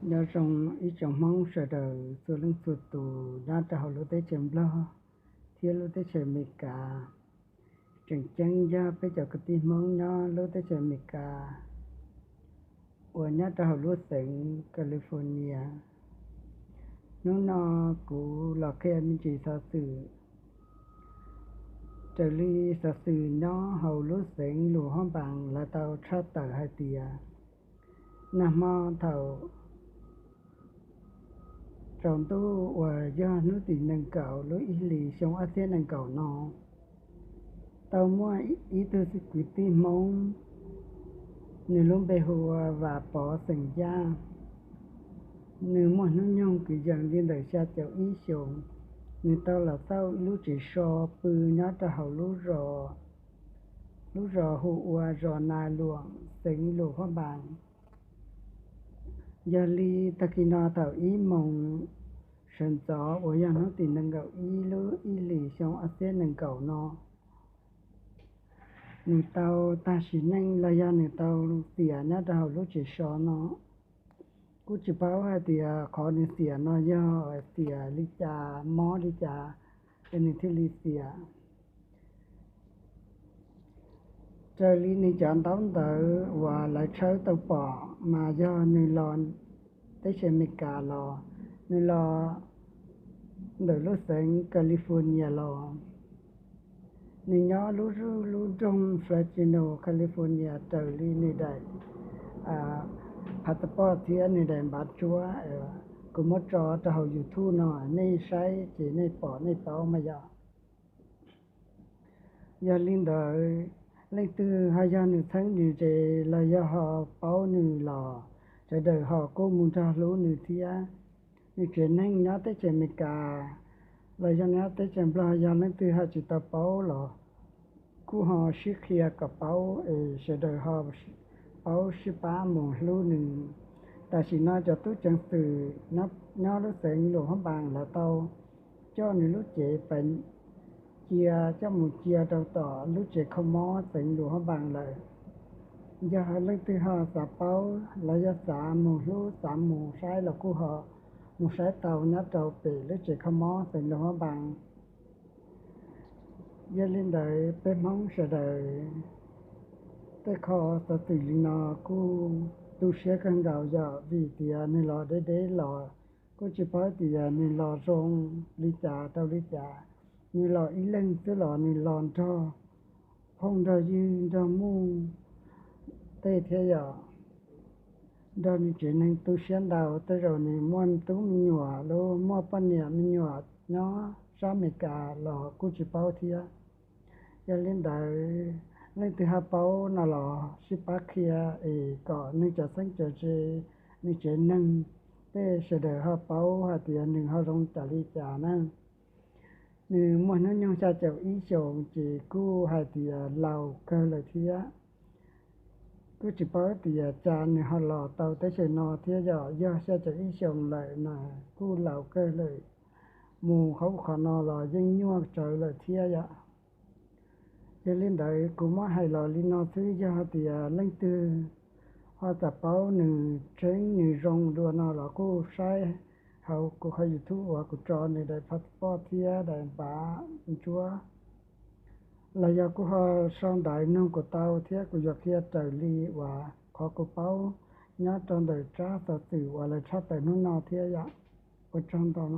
Nyob zoo ib tsoom Hmoob sawv daws txhua leej txhua tus nyob rau hauv lub teb chaws Nplog thiab lub teb chaws Amelikas. Tseem ceeb yog peb cov kwv tij Hmoob nyob lub teb chaws Amelikas uas nyob rau hauv lub xeev California. Hnub no kuv los qhia me ntsis xov xwm raws li xov xwm nyob hauv lub xeev Luam Huab Npaas lawv tau tshaj tawm hais tias nag hmo thaum tsaus ntuj uas yog hnub tim nees nkaum lub ib hlis xyoo ob txhiab nees nkaum no, tau muaj ib tug kwv tij Hmoob, nws lub npe hu ua Vam Pov xeem Yaj. Nws muaj hnub nyoog kwv yees li ntawm xya caum ib xyoos. Nws tau los xauj lub tsev so pw nyob rau hauv lub zos hu ua zos Nas Luam, xeev Luam Huab Npaas. Yog li tag kis no thaum ib moos sawv ntxov uas yog hnub tim nees nkaum ib lub ib hlis xyoo ob txhiab nees nkaum no, nws tau tag sim neej los yog nws tau xiam nyob rau hauv lub tsev so no. Kuj tsis paub hais tias qhov nws xiam no yog xiam li cas, mob li cas, es nws thiaj li xiam. Raws li nws cov ntaub ntawv uas lawv tshawb tau pom mas yog nws los teb chaws Amelikas los, nws los ntawm lub xeev California los. Nws nyob lub, lub nroog Fresno, California raws li nws daim passport thiab nws daim npav ntsuab. Kuv muab tso rau hauv YouTube no, nej saib ces nej pom nej paub mas yog. Yog li ntawd, leej twg ho yog nws txheeb nws ze los yog ho paub nws los, sawv daws ho kuj mus nrog hlub nws thiab. Nws tsev neeg nyob teb chaws Amelikas los yog nyob teb chaws Nplog, yog leej twg ho tsis tau paub los kuj ho sib qhia kom paub es sawv daws ho paub sib pab mus hlub nws. Tam sim no cov tub ceev xwm nyob lub xeev Luam Huab Npaas lawv tau coj nws lub cev pais cia, coj mus cia rau tom lub tsev kho mob xeev Luam Huab Npaas lawm. Yog leej twg ho xav paub los yog xav mus hlub, xav mus saib los kuj ho mus saib tau nyob rau pem lub tsev kho mob xeev Luam Huab Npaas. Yog li ntawd peb Hmoob sawv daws tej qho xov xwm li no kuj tu siab kawg nkaus yom, vim tias nws los deb deb los kuj tsis paub tias nws los zoo li cas rau li cas. Nws los ib leeg xwb los nws los nrog phooj nrog ywg nrog muj tej thiab yom, nrog nws tsev neeg tu siab ntau. Tej zaum nws muaj tub me nyuam los muaj poj niam me nyuam nyob sab Amelikas los kuj tsis paub thiab. Yog li ntawd, leej twg ho paub no los sib pab qhia es kom nws cov txheeb cov ze, nws tsev neeg, tej sawv daws ho paub hais tias nws ho zoo cas li cas na. Nws muaj hnub nyoog xya caum ib xyoos ces kuj hais tias laus kawg lawm thiab. Kuj tsis paub tias cas nws ho los tau teb chaws no thiab yom, yog xya caum ib xyoos lawm na, kuj laus kawg lawm. Mus qhov ub qhov no los yeej nyuaj tsawv lawm thiab yom. Yog li ntawd kuv muab hais los li no xwb, yog tias leej twg ho xav paub nws tseeb nws zoo dua no los kuj saib hauv kuv qhov YouTube uas kuv tso nws daim passport thiab daim npav ntsuab, los yog kuj ho sau ntawv nug kuv tau thiab kuv yuav qhia raws li uas qhov kuv paub nyob rau ntawm tsab xov xwm uas lawv tshaj tawm hnub no thiab yom. Ua tsaug ntau.